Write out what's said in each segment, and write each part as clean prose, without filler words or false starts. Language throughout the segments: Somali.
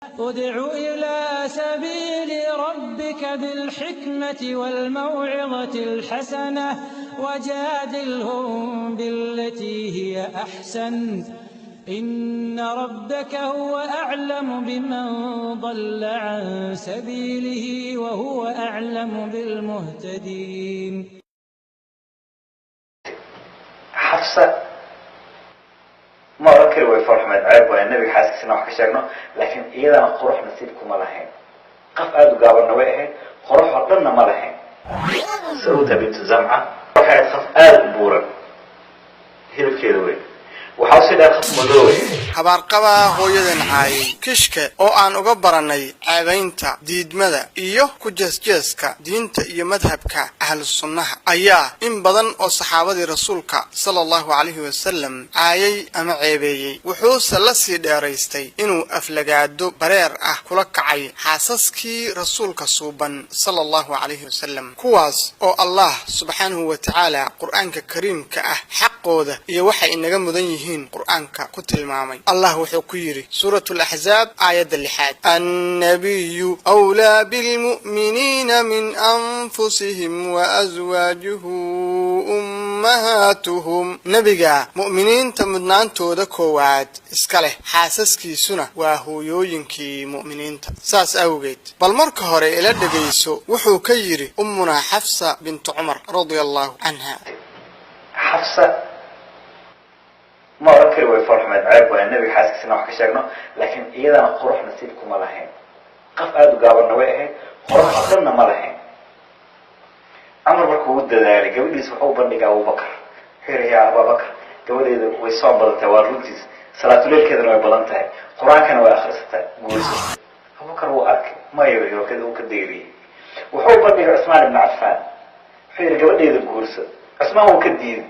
ادع إلى سبيل ربك بالحكمة والموعظة الحسنة وجادلهم بالتي هي أحسن إن ربك هو أعلم بمن ضل عن سبيله وهو أعلم بالمهتدين. Xafsa ma oran kari way foolxumeed, ceeb waaya nabiga xaaskiisana wax ka sheegno, laakiin iyadana qurux nasiib kuma lahayn. Qaf aada u gaabanna way ahayd, qurux oo dhanna ma lahayn. Sauda bintu Zamca waxay ahayd qaf aada u buuran, hilibkeeda weyn, waxaa usii dheer qaf madooway. Habaarqabaa hooyadan caayay Kishke oo aan uga barannay ceebaynta, diidmada iyo ku jeesjeeska diinta iyo madhabka ahlu sunnaha, ayaa in badan oo saxaabadii Rasuulka sala Allahu calayhi wasalam caayay ama ceebeeyey. Wuxuuse la sii dheeraystay inuu aflagaado bareer ah kula kacay xaasaskii Rasuulka suuban sala Allahu calayhi wasalam, kuwaas oo Allah subxaanahu wa tacaala Qur-aanka kariimka ah xaqooda iyo waxay inaga mudan yihiin Qur-aanka ku tilmaamay. Allah wuxuu ku yidhi Suuratu Alaxzaab, aayadda lixaad: "النبي أولى بالمؤمنين من أنفسهم وأزواجه أمهاتهم." Nebiga mu'miniinta mudnaantooda koowaad iska leh, xaasaskiisuna waa hooyooyinkii mu'miniinta. Saas awgeed, bal marka hore ila dhegayso wuxuu ka yidhi Ummunaa Xafsa bintu Cumar radia Allahu canha. Xafsa ma oran kari way foolxumeed, ceeb waaya nabiga xaaskiisana wax ka sheegno, laakiin iyadana qurux nasiib kuma lahayn. Qaf aada u gaabanna way ahayd, qurux oo dhanna ma lahayn. Cumar markuu u dadaalay, gabadhiisa wuxuu u bandhigay Abubakar. Wuxuu yihi: "Yaa Abubakar, gabadheeda way soo badan tahay, waa runtiis, salaatuleelkeedana way badan tahay, Qur-aankana way akhrisataa, guurso." Abubakar wuu arkay, maya, uu ka dayriyey. Wuxuu u bandhigay Cusmaan ibnu Cafaan. Wuxuu yihi: "Gabadheeda guurso." Cusmaan wuu ka diiday.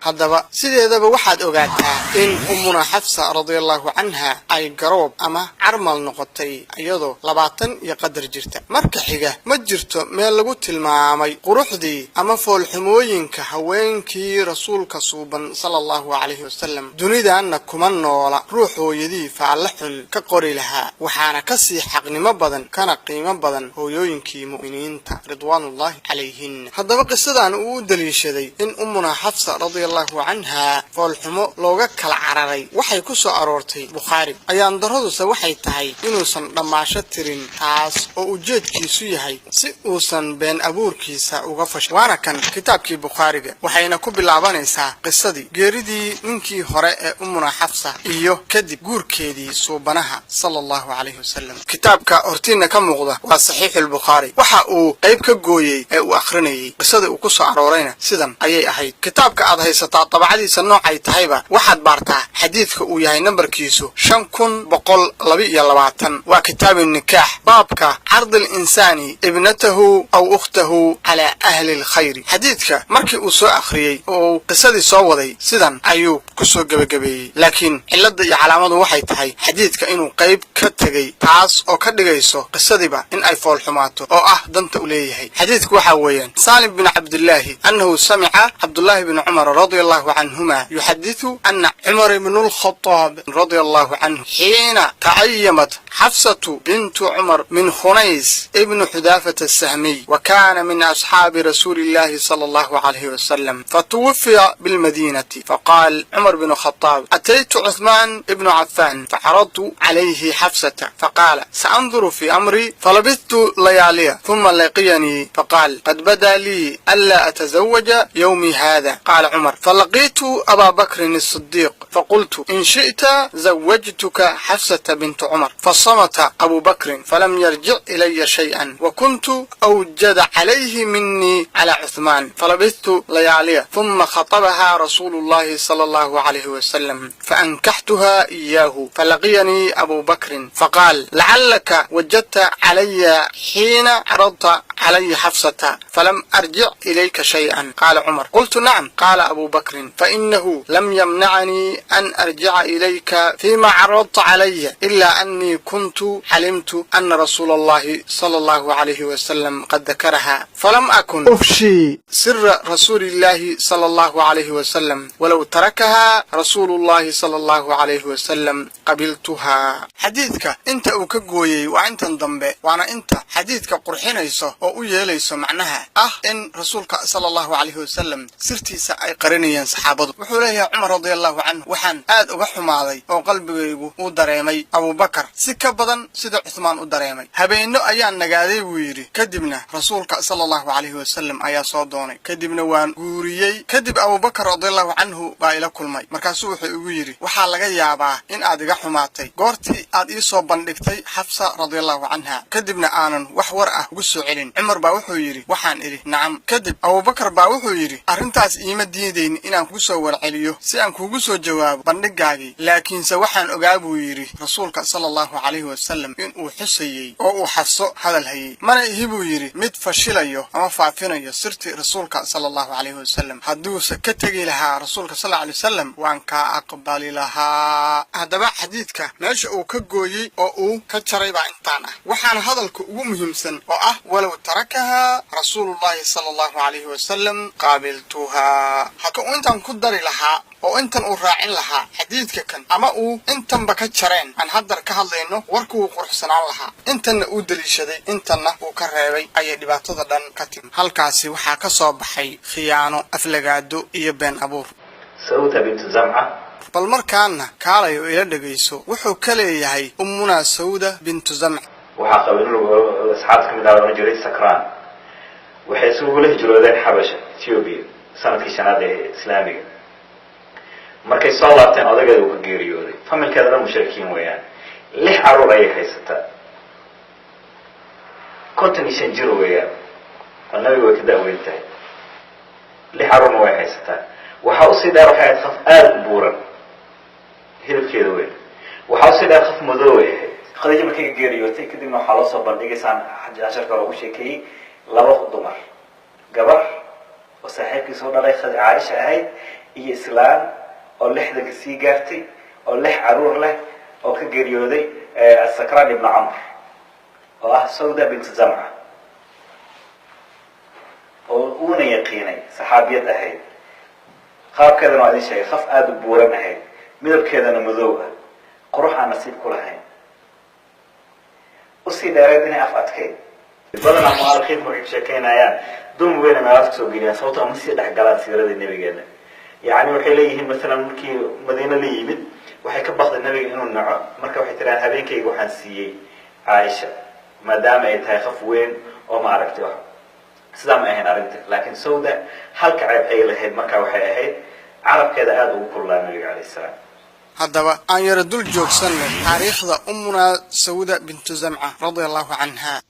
Haddaba sideedaba waxaad ogaataa in Ummuna Xafsa radiallahu canha ay garoob ama carmal noqotay iyadoo 20 iyo qadar jirta. Marka xiga, ma jirto meel lagu tilmaamay quruxdii ama foolxumooyinka haweenkii Rasuulka suuban sala Allahu calayhi wasalam. Dunidanna kuma noola ruux hooyadii faalle xun ka qori lahaa. Waxaana kasii xaqnimo badan kana qiimo badan hooyooyinkii mu'miniinta ridwaanullahi calayhin. Haddaba qisadan uu u daliishaday in Ummuna Xafsa radiallahu canha foolxumo looga kala cararay waxay ku soo aroortay Bukhaari. Ayaan daraduse waxay tahay inuusan dhammaasho tirin taas oo ujeedkiisu yahay si uusan been abuurkiisa uga fashin. Waana kan kitaabkii Bukhaariga, waxayna ku bilaabanaysaa qisadii geeridii ninkii hore ee Ummuna Xafsa iyo kadib guurkeedii suubanaha sala Allahu calayhi wasalam. Kitaabka hortiina ka muuqda waa Saxiixulbukhaari. Waxa uu qayb ka gooyey ee uu akhrinayay qisadii uu ku soo aroorayna sidan ayay ahayd. Kitaabka aad haysataa dabacadiisa noocay tahayba, waxaad baartaa xadiidka uu yahay nambarkiisu 5122. Waa kitaabi nikaax, baabka عرض الإنسان ابنته أو أخته على أهل الخير. Xadiidka markii uu soo akhriyey oo uu qisadii soo waday, sidan ayuu ku soo gebagabeeyey. Laakiin cilladda iyo calaamadu waxay tahay xadiidka inuu qayb ka tegey, taas oo ka dhigayso qisadiiba in ay foolxumaato oo ah danta u leeyahay. Xadiidku waxaa weeyaan: Saalim bin Cabdillaahi أنه سمع Cabdullaahi bn Cumar رضي الله عنهما يحدث أن عمر بن الخطاب رضي الله عنه حين تأيمت حفصة بنت عمر من خنيس ابن حذافة السهمي، وكان من أصحاب رسول الله صلى الله عليه وسلم، فتوفي بالمدينة، فقال عمر بن الخطاب: أتيت عثمان بن عفان فعرضت عليه حفصة، فقال: سأنظر في أمري. فلبثت ليالي، ثم لقيني فقال: قد بدا لي ألا أتزوج يومي هذا. قال عمر: فلقيت أبا بكر الصديق فقلت: إن شئت زوجتك حفصة بنت عمر. فصمت أبو بكر فلم يرجع إلي شيئا، وكنت أوجد عليه مني على عثمان. فلبثت ليالي، ثم خطبها رسول الله صلى الله عليه وسلم فأنكحتها إياه. فلقيني أبو بكر فقال: لعلك وجدت علي حين عرضت علي حفصة فلم أرجع إليك شيئا. قال عمر: قلت: نعم. قال أبو أبو بكر، فإنه لم يمنعني أن أرجع إليك فيما عرضت علي إلا أني كنت علمت أن رسول الله صلى الله عليه وسلم قد ذكرها، فلم أكن أفشي سر رسول الله صلى الله عليه وسلم، ولو تركها رسول الله صلى الله عليه وسلم قبلتها. Xadiidka inta uu ka gooyey waa intan dambe, waana inta xadiidka qurxinayso oo u yeelayso macnaha ah in rasuulka sala Allahu calayhi wasalam sirtiisa ay qarinayeen saxaabadu. Wuxuu leeyahay Cumar radiallahu canhu: waxaan aad uga xumaaday oo qalbigaygu uu dareemay Abubakar si ka badan sida Cuhmaan u dareemay. Habeenno ayaan nagaaday, buu yidhi. Kadibna rasuulka sala Allahu calayhi wasalam ayaa soo doonay, kadibna waan guuriyey. Kadib Abubakar radiallahu canhu baa ila kulmay. Markaasuu wuxuu igu yidhi: waxaa laga yaabaa in aad iga xumaatay goortii aad ii soo bandhigtay Xafsa radiallahu canha, kadibna aanan wax war ah ugu soo celin. Cumar baa wuxuu yidhi: waxaan idhi nacam. Kadib Abubakar baa wuxuu yidhi: arrintaas iima diidayn inaan kugu soo warceliyo si aan kuugu soo jawaabo bandhigaagii, laakiinse waxaan ogaa, buu yidhi, rasuulka sala Allahu calayhi wasalam inuu xusayey oo uu Xafso hadal hayey. Mana ihi, buu yidhi, mid fashilayo ama faafinayo sirtii rasuulka sala Allahu calayhi wasalam. Hadduuse ka tegi lahaa rasuulka sal alay wasalam, waan kaa aqbali lahaa. Haddaba xadiidka meesha uu ka gooyey oo uu ka jaray baa intaan ah, waxaana hadalka ugu muhiimsan oo ah: walow tarakahaa rasuulullahi sala Allahu calayhi wasalam qaabiltuhaa. Halka uu intaan ku dari lahaa oo intan uu raacin lahaa xadiidka kan, ama uu intanba ka jareen aan haddar ka hadlayno, warku wuu quruxsanaan lahaa. Intanna uu deliishaday, intanna uu ka reebay, ayay dhibaatada dhan ka timi. Halkaasi waxaa ka soo baxay khiyaano, aflagaado iyo been abuur. Sawda bintu Zamca. Bal markaana kaalay oo ila dhegayso wuxuu ka leeyahay Ummunaa Sawda bintu Zamc. Waxaa qabay nin asxaabta kamid ah ohan jiray Sakraan. Waxay isugula hijroodeen Xabasha, Ethiopia, sanadkii shanaad ee islaamiga. Markay soo laabteen, odaygeeda uu ka geeriyooday. Familkeeda dhan mushrikiin weeyaan. Lix caruur ayay haysataa. 55 jir weeyaan oo nabiga way ka daaweyn tahay. Lix caruurna way haysataa. Waxaa usii dheer, waxay ahayd qof aada u buuran, hilibkeeda weyn. Waxaa usii dheer, qof madooway ahayd. Khadiija markay ka geeriyootay kadibna, waxaa loo soo bandhigay, saan casharka loogu sheekeeyey, laba dumar: gabar oo saaxiibkii soo dhalay, Caaisha ahayd, iyo islaan oo 60-ka sii gaartay oo lix caruur leh oo ka geeriyooday Sakran ibnu Camr, oo ah Sawda bint Zamca, oo uuna yaqiinay saxaabiyad ahayd. Qaabkeedana waa idin sheegay: qof aada u buuran ahayd, midabkeedana madow ah, qurux aan nasiib ku lahayn, usii dheereed inay af adkayd. Badanaa mu'arikiintu markay ka sheekeynayaan dulmi weyna meelaas kasoo geliyaan, sababtoo ma sii dhex galaan siiradii nabigeena. Yacni waxay leeyihiin, masalan, markii Madiine la yimid, waxay ka baqday nabiga inuu naco. Marka waxay tiraan: habeenkayga waxaan siiyey Caaisha, maadaama ay tahay qof weyn oo ma aragtay. Wax sidaa ma ahayn arrinta, laakiin Sawda halka ceeb ay lahayd markaa waxay ahayd carabkeeda aada ugu kululaa nabiga calayh salaam. Haddaba aan yaro dul joogsanno taariikhda Ummunaa Sawda bintu Zamca radia Allahu canha.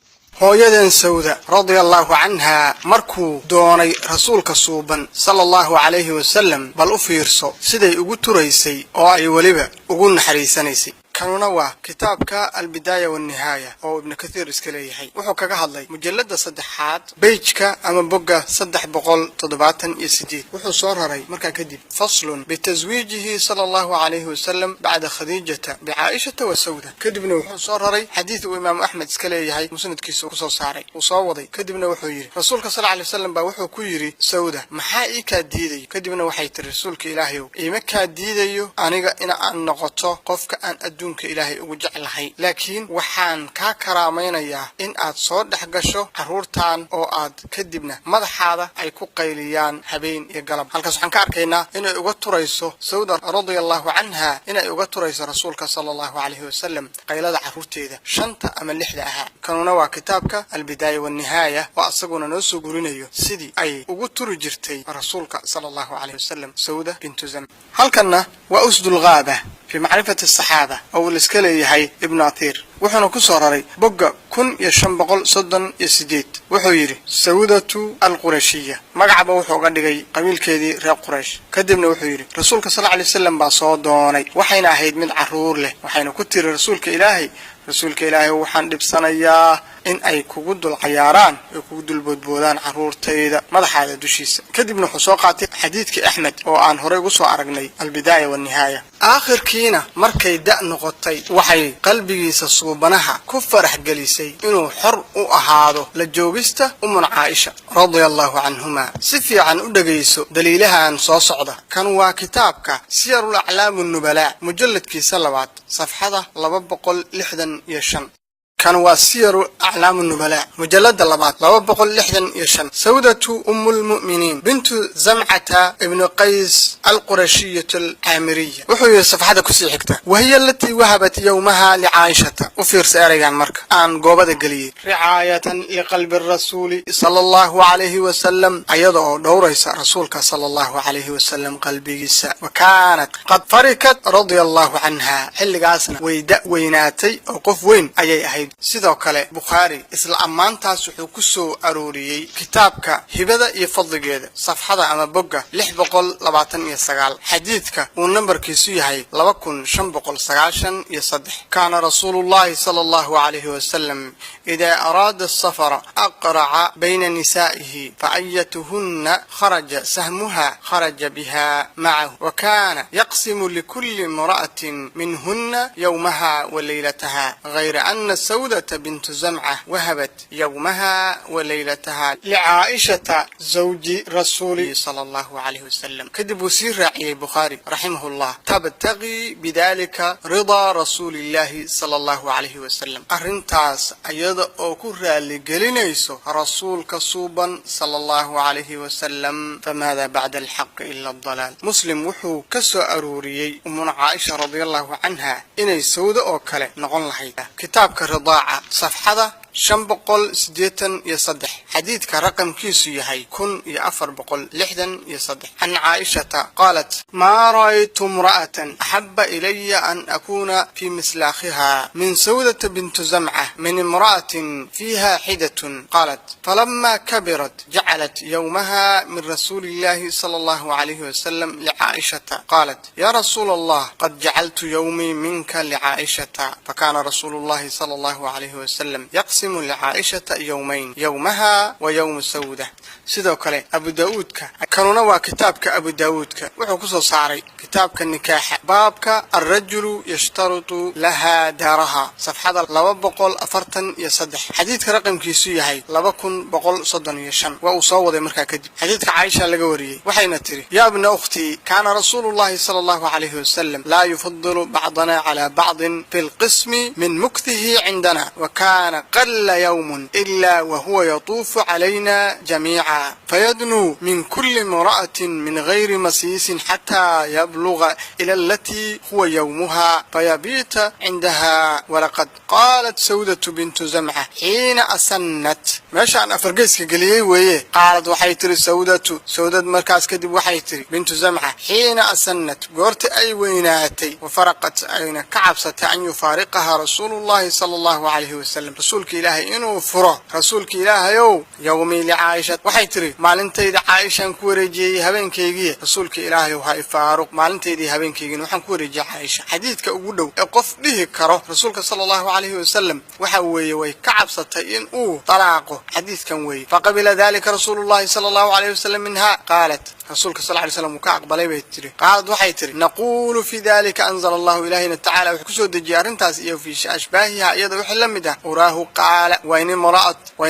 Hooyadeen Sawda radia Allahu canha markuu doonay rasuulka suuban sala Allahu calayhi wasalam, bal u fiirso siday ugu turaysay oo ay weliba ugu naxariisanaysay. Kanuna waa kitaabka Albidaaya Wannihaaya oo Ibnu Kathiir iska leeyahay. Wuxuu kaga hadlay mujalladda saddexaad, page-ka ama bogga 378. Wuxuu soo raray markaa kadib: faslun bitaswiijihi sala Allahu calayhi wasalam bacda Khadiijata bicaaishata wa Sawda. Kadibna wuxuu soo raray xadiid uu Imaamu Axmed iska leeyahay, musnadkiisa kusoo saaray. Uu soo waday. Kadibna wuxuu yidhi: rasuulka sal alay wasalam baa wuxuu ku yidhi Sawda: maxaa ii kaa diidayo? Kadibna waxay tiri: rasuulka Ilaahayow, iima kaa diidayo aniga in aan noqoto qofka aan adduunka Ilaahay ugu jeclahay, laakiin waxaan kaa karaamaynayaa in aad soo dhex gasho carruurtan oo aad kadibna madaxaada ay ku qayliyaan habeen iyo galab. Halkaas waxaan ka arkaynaa inay uga turayso Sawda radia Allahu canha, inay uga turayso rasuulka sala Allahu calayhi wasalam qaylada carruurteeda shanta ama lixda ahaa. Kanuna waa kitaabka Albidaaya Wannihaaya oo asaguna noo soo gurinayo sidii ay ugu turi jirtay rasuulka sala Allahu calayhi wasalam Sawda bintu Zam. Halkanna waa Usdulghaaba fi macrifati asaxaaba oo uu laiska leeyahay Ibnu Athiir. Wuxuuna ku soo raray bogga 1538. Wuxuu yidhi: Sawdatu Alqurashiya, magacaba wuxuu uga dhigay qabiilkeedii reer Quraysh. Kadibna wuxuu yidhi: rasuulka sal alay wasalam baa soo doonay, waxayna ahayd mid carruur leh. Waxayna ku tiri rasuulka Ilaahay: rasuulka Ilaahay, waxaan dhibsanayaa In ay kugu dul cayaaraan ay kugu dul boodboodaan carruurtayda madaxaada dushiisa. Kadibna wuxuu soo qaatay xadiidkii Axmed oo aan horey ugu soo aragnay Albidaaya Wannihaaya. Aakhirkiina markay da' noqotay, waxay qalbigiisa suubanaha ku farax gelisay inuu xor u ahaado la joogista Umun Caaisha, radia Allahu canhuma. Si fiican u dhegayso daliilahan soo socda. Kan waa kitaabka Siyarul Aclaam Nubalaa, mujalladkiisa labaad, safxada 265. Kan waa Siyaru Aclaam Nubalaa, mujalada labaad, 265. Sawdatu Ummulmu'miniin bintu Zamcata ibnu Qays Alqurashiyat Alcaamiriya. Wuxuu yidhi safxada kusii xigta: "Wahiya alatii wahabat yowmaha liCaaishata." U fiirsa ereygan marka aan goobada geliyey: "Ricaayatan liqalbi rasuuli sala Allahu calayhi wasalam", ayada oo dhowraysa rasuulka sala Allahu calayhi wasalam qalbigiisa. "Wa kaanat qad farikat, radia Allahu canha." Xilligaasna way da' weynaatay oo qof weyn ayay ahayd. Sidoo kale Bukhaari isla ammaantaas wuxuu ku soo arooriyey kitaabka hibada iyo fadligeeda, safxada ama bogga 629, xadiidka uu nambarkiisu yahay 2593. "Kaana rasuulu llahi sala Allahu calayhi wasalam idaa araada asafara aqraca bayna nisaa'ihi, faayatuhunna kharaja sahmuha kharaja biha macahu, wa kaana yaqsimu likulli imra'atin minhunna yowmaha wa leylataha, gayra ana Sawdata bintu Zamca wahabat yowmaha wa leylataha liCaaishata zawji rasuuli sala Allahu calayhi wasalam." Kadib wuu sii raaciyey Bukhaari raximahullah: "Tabtagii bidalika ridaa rasuulillahi sala Allahu calayhi wasalam", arrintaas ayada oo ku raaligelinayso rasuulka suuban sala Allahu calayhi wasalam. "Famaada bacda alxaqi ila adalaal?" Muslim wuxuu ka soo arooriyey Umuna Caaisha, radia Allahu canha, inay Sawdo oo kale noqon lahayd. Kitaabka ridaaca, safxada 583, xadiidka raqamkiisu yahay 1463. "Can Caaishata qaalat: Maa ra'aytu imra'atan axaba ilaya an akuuna fii mislaakhiha min Sawdata bintu Zamca min imra'atin fiiha xidatun. Qaalat: falama kabirat jacalat yowmaha min rasuuli illahi sala Allahu calayhi wasalam liCaaishata. Qaalat: ya rasuula Allah, qad jacaltu yowmii minka liCaaishata. Fakana rasuulu llahi sala Allahu calayhi wasalam yaqsimu liCaaishata yowmayn, yowmaha wa yowmu Sawda." Sidoo kale Abu Daa'uudka, kanuna waa kitaabka Abu Daawuudka, wuxuu ku soo saaray kitaabka nikaaxa, baabka "Alrajulu yashtaritu lahaa daaraha", safxada 243, xadiidka raqamkiisu yahay 2135. Waa uu soo waday markaa kadib xadiidka Caaisha laga wariyey, waxayna tiri: "Yaa bna ukhtii, kaana rasuulu llahi sala Allahu calayhi wasalam laa yufadilu bacdana calaa bacdin fi lqismi min muktihi cindana, wa kaana qalla yowmun ila wahuwa yatuufu calayna jamiica, fayadnuu min kuli imra'atin min gayri masiisin xataa yabluga ila alatii huwa yowmuha fayabiita cindaha. Walaqad qaalat Sawdatu bintu Zamca xiina asannat." Meeshaan afargeyska geliyey weeye. "Qaalad", waxay tiri Sawdatu, Sawdad markaas kadib waxay tiri, bintu Zamca, "xiina asannat", goorta ay weynaatay, "wafaraqat", ayna ka cabsatay, "an yufaariqaha rasuulu llahi sala Allahu calayhi wasalam", rasuulka Ilaahay inuu furo. "Rasuulka Ilaahayow, yowmii liCaaisha", waxay tiri, "maalintayda Caaishaan ku wareejiyey habeenkaygiiye. Rasuulka Ilaahayow, ha ifaaruq, maalintaydii habeenkaygina waxaan ku wareejiyey Caaisha." Xadiidka ugu dhow ee qof dhihi karo rasuulka sala Allahu calayhi wasalam waxa weeye way ka cabsatay in uu dalaaqo, xadiidkan weeye. "Faqabila dalika rasuulu llahi sala Allahu calayhi wasalam minha", qaalat. Rasuulka sal ly slam uu ka aqbalay, bay tiri. "Qaalad", waxay tiri, "naquulu fi dalika anzala Allahu", Ilaahina tacala wuxuu kusoo dejiyey arrintaas iyo fii ashbaahiha, iyada wixii la mid ah, uraahu qaala: "Wain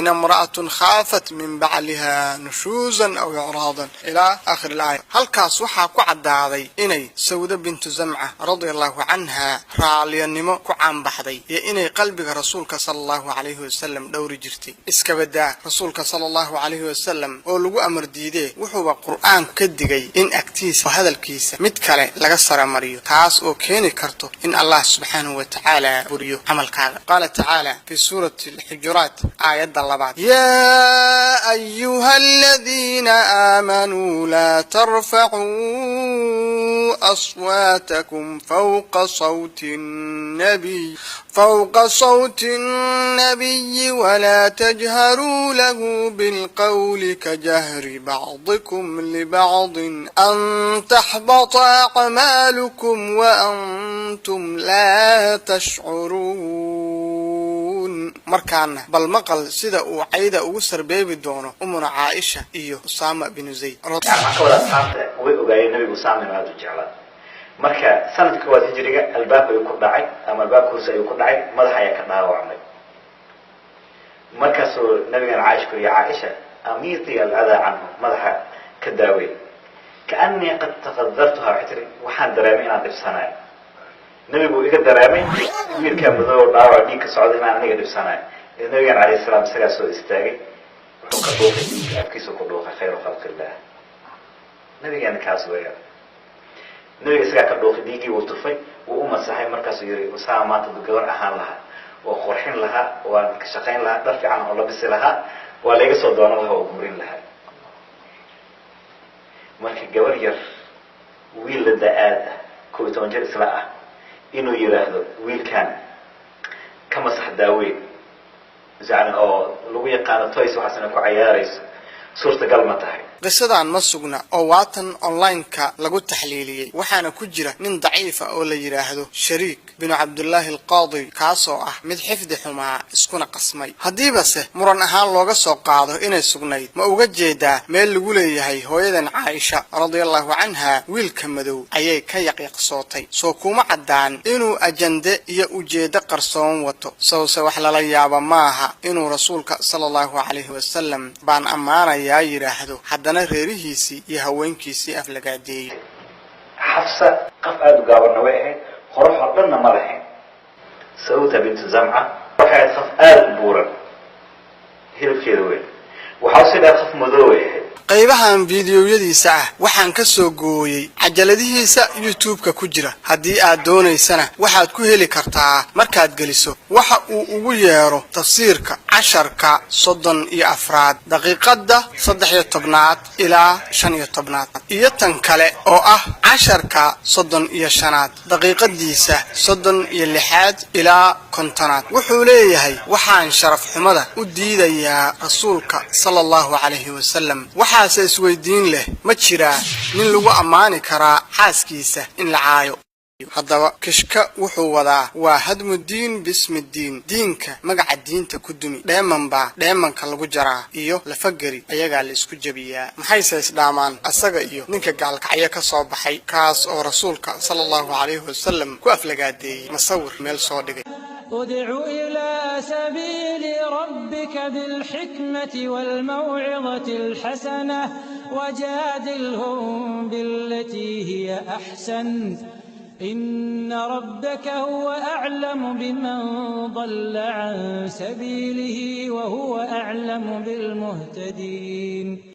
imra'atun khaafat min bacliha nushuuzan aw icraadan", ilaa aakhir alaaya. Halkaas waxaa ku caddaaday inay Sawda bintu Zamca, radia Allahu canha, raaliyanimo ku caanbaxday iyo inay qalbiga rasuulka sala Allahu calayhi wasalam dhowri jirtay. Iskabadaa rasuulka sala Allahu calayhi wasalam oo lagu amar diidee, wuxuuba Qur'aanku ka digay in agtiisa hadalkiisa mid kale laga saramariyo, taas oo keeni karto in Allah subxaanahu wa tacaala buriyo camalkaaga. Qaala tacaala fi suurati Alxujuraat, aayadda labaad: "Yaa ayuha aladiina aamanuu, laa tarfacuu aswaatakum fawqa sawti الnabiyi, walaa tajharuu lahu bilqawli kajahri bacdikum libacdin, an taxbata acmaalukum waantum laa tashcuruun." Markaana bal maqal sida uu cayda ugu sarbeebi doono Umuna Caaisha iyo Usaama binu Zayd. Yani waxaan ka wada, asxaabta way ogaayeen nabigu Usaama inuu aada u jeclaa. Marka sanadka koowaad hijriga albaabka ayuu ku dhacay, ama albaabka hoose ayuu ku dhacay, madaxa ayaa ka dhaawacmay. Markaasuu nabigan Caaisha ku yihi, "Caaisha, أميطي الأذى عنه," madaxa ka daawey. "كأني قد تقذرتها," waxay tiri, waxaan dareemay inaan dhibsanayo. Nabigu iga dareemay wiilkaa madow dhaawac dhiig ka socda inaan aniga dhibsanayo. Nabigan calayhi salaam isagaa soo istaagay, wuxuu ka dhuuqay dhiigka, afkiisa ku dhuuqay. خير خلق الله nabigeena kaas weeyaan. Nabiga isagaa ka dhuuqay dhiiggii, wuu tufay, wuu u masaxay. Markaasuu yihi, "Usaama maanta gabar ahaan lahaa oo qurxin lahaa, waan ka shaqayn lahaa, dhar fiican oo labisi lahaa, waa layga soo doonan lahaa oo guurin lahaa." Marka gabar yar, wiil la da-aad ah, 11 jir isla ah, inuu yidhaahdo wiilkan ka masax daaweyn, yani oo lagu yaqaano toys, waxaasna ku cayaarayso, suurtagal ma tahay? Qisadan ma sugna oo waatan online-ka lagu taxliiliyey. Waxaana ku jira nin daciifa oo la yidhaahdo Shariik binu Cabdullaahi Alqaadi, kaasoo ah mid xifdi xumaa iskuna qasmay. Haddiibase muran ahaan looga soo qaado inay sugnayd, ma uga jeedaa meel lagu leeyahay hooyadan Caaisha radiallahu canha wiilka madow ayay ka yaqyaqsootay? Soo kuma caddaan inuu ajande iyo ujeeddo qarsoon wato? Sawse wax lala yaaba maaha inuu rasuulka sala allahu calayhi wasalam baan ammaanayaa yidhaahdo, haddana reerihiisii iyo haweenkiisii aflagaadeeyo. Xafsa qaf aada u gaabanna way ahayd, qurux oo dhanna ma lahayn. Sawda bintu Zamca waxay ahayd qaf aada u buuran, hilibkeeda weyn. Waxaa usii dheer qaf madow way ahayd. Qaybahan fiidiyowyadiisa ah waxaan ka soo gooyey cajaladihiisa YouTube-ka ku jira. Haddii aad doonaysana waxaad ku heli kartaa markaad geliso waxa uu ugu yeero tafsiirka, casharka 34aad, daqiiqadda 13aad ilaa 15aad, iyo tan kale oo ah casharka 35aad, daqiiqadiisa 36aad ilaa 50aad. Wuxuu leeyahay, waxaan sharaf xumada u diidayaa rasuulka sala allahu calayhi wasalam. Waxaase isweydiin leh, ma jiraa nin lagu ammaani karaa xaaskiisa in la caayo? Haddaba Kishka wuxuu wadaa waa هدم الدين باسم الدين, diinka magaca diinta ku dumi. Dheeman baa dheemanka lagu jaraa iyo lafageri ayagaa la isku jebiyaa. Maxayse isdhaamaan asaga iyo ninka gaalkacyo ka soo baxay, kaas oo rasuulka sala allahu calayhi wasalam ku aflagaadeeyey, masawir meel soo dhigay? ادع إلى سبيل ربك بالحكمة والموعظة الحسنة وجادلهم بالتي هي أحسن، إن ربك هو أعلم بمن ضل عن سبيله وهو أعلم بالمهتدين.